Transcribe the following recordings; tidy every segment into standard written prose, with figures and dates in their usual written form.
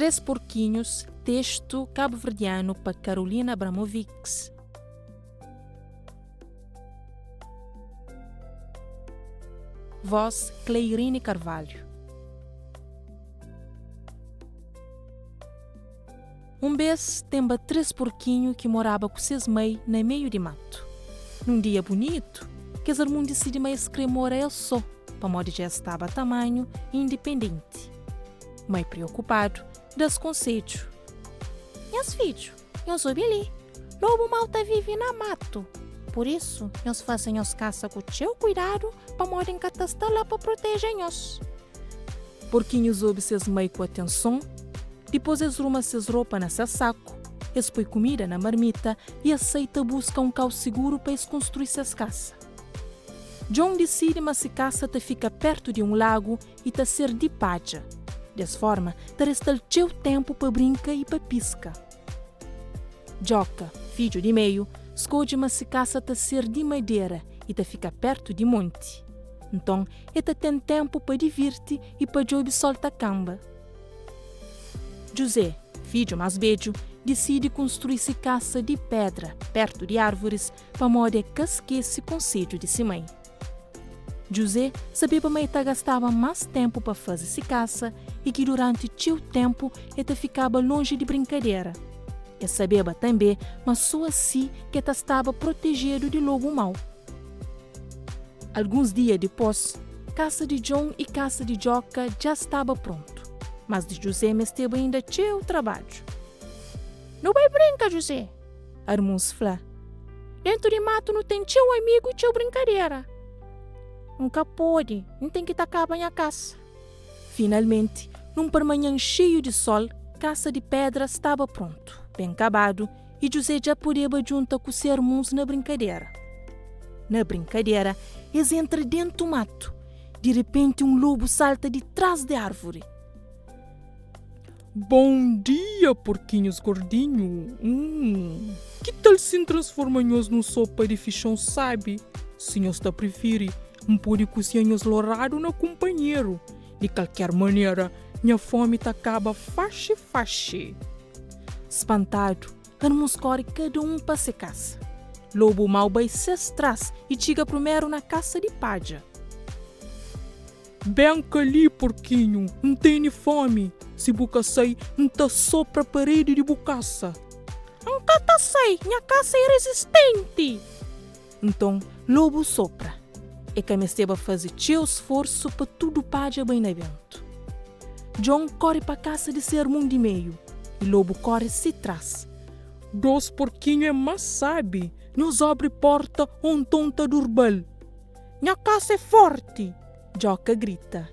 Tres Porquinhos, testu kabuverdianu pa Carolina Abramovics. Voz, Cleirine Carvalho. Un bês, tenba tres porkinhu ki moraba ku ses mai na meiu di matu. Nun dia bunitu, kes armun disidi ma es kre mora es so, pamodi dja es staba tamanhu i indipendenti. Mai preokupadu, da-s konsedju, Nhas fidju, nhos obi li, lobu mau ta vive na matu. Pur isu, nhos fase nhos kasa ku txeu kuidadu, pamodi N ka ta sta la pa proteje nhos. Porkinhus obi ses mai ku atenson, dipôs es ruma ses ropa na ses saku, es poi kumida na marmita i es sai ta buska un kau siguru pa es konstrui ses kasa. Djon disidi ma se kasa ta fika pértu di un lagu i ta ser di padja. Des forma, ta resta-l txeu ténpu pa brinka i pa piska. Djoka, fidju di meiu, skodje ma se kasa ta ser di madera i ta fika pértu di monti. Nton, el ta ten ténpu pa divirti i pa djobe sol ta kanba. Djuzé, fidju más bedju, disidi kunstrui se kasa di pédra pértu di árvoris pamodi el ka skese konsedju di se mai. Djuzé sabeba ma el ta gastaba más ténpu pa faze se kasa i ki duránti txeu ténpu el ta fikaba lonji di brinkadera. El sabeba tanbê ma sô asi ki el ta staba protejedu di lobu mau. Alguns dia dipôs, kasa di Djon i kasa di Djoka dja staba prontu. Mas di Djuzé mesteba inda txeu trabadju. Nu bai brinka, Djuzé! Armuns fla. Dentu di matu nu ten txeu amigu i txeu brinkadera. N ka pode, N ten ki ta kaba nha kasa. Finalmenti, nun parmanhan xeiu di sol, kasa di pédra staba prontu, ben kabadu i Djuzé dja podeba djunta ku se armuns na brinkadera. Na brinkadera, es entra dentu matu. Di ripenti un lobu salta di tras di árvuri. Bon dia, porkinhus gordinhu! Hum, ki tal si N transforma nhos nun sopa di fixon sábi? Si nhos ta prifiri, N pode kusinha nhos loradu na kunpanheru. Di kalker manera, nha fómi ta kaba faxi-faxi. Spantadu, armuns kóre kada un pa se kasa. Lobu mau bai ses tras i txiga prumeru na kasa di padja. Ben ka li, porkinhu, N tene fómi. Si bu ka sai, N ta sopra paredi di bu kasa. N ka ta sai, nha kasa é rezistenti! Nton, lobu sopra. E ka mesteba faze txeu sforsu pa tudu padja bai na bentu. Djon kóre pa kasa di se armun di meiu i lobu kóre se tras. Dos porkinhu é más sábi, nhos abri pórta ô nton N ta durba-l. Nha kasa é fórti! Djoka grita.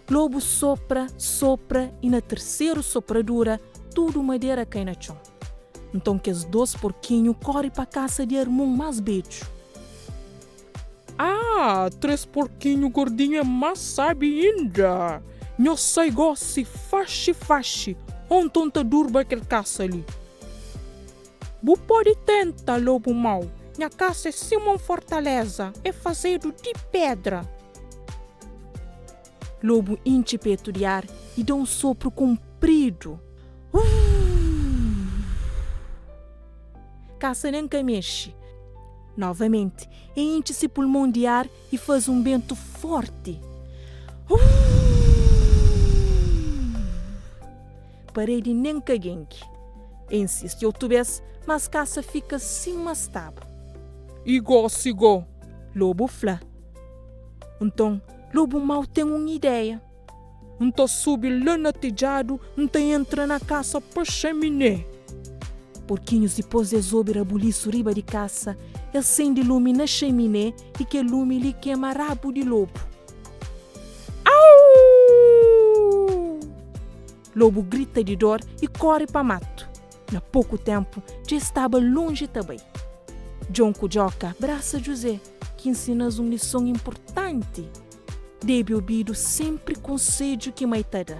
Lobu sopra, sopra i na terseru sopradura tudu madera kai na txon. Nton kes dos porkinhu kóre pa kasa di armun más bedju. Ah, tres porkinhu gordinhu é más sábi inda! Nhos sai gósi faxi-faxi, ô nton N ta durba kel kasa li. Bu pode tenta, lobu mau, nha kasa é sima un fortaleza, é fazedu di pédra. Lobu intxi petu di ar i da un sopru kunpridu. Uuu! Kasa nen ka mexe. Novamenti, e intxi se pulmon di ar i faze un bentu fórti. Uuu! Paredi nen ka gengi. E insisti otu bes, mas kasa fika sima staba. I gósi gó? Lobu fla. Nton, lobu mau ten un ideia. N ta subi la na tedjadu, N ta entra na kasa pa xaminé. Porkinhus dipôs di es obi rabulisu riba di kasa, es sende lumi na xaminé i kel lumi li kema rabu di lobu. Auu! Lobu grita di dor i kóre pa matu. Na poku ténpu, dja es staba lonji ta bai. Djon ku Djoka brasa Djuzé, ki nsina-s un lison inportanti, debe obidu sénpri konsedju ki mai ta da.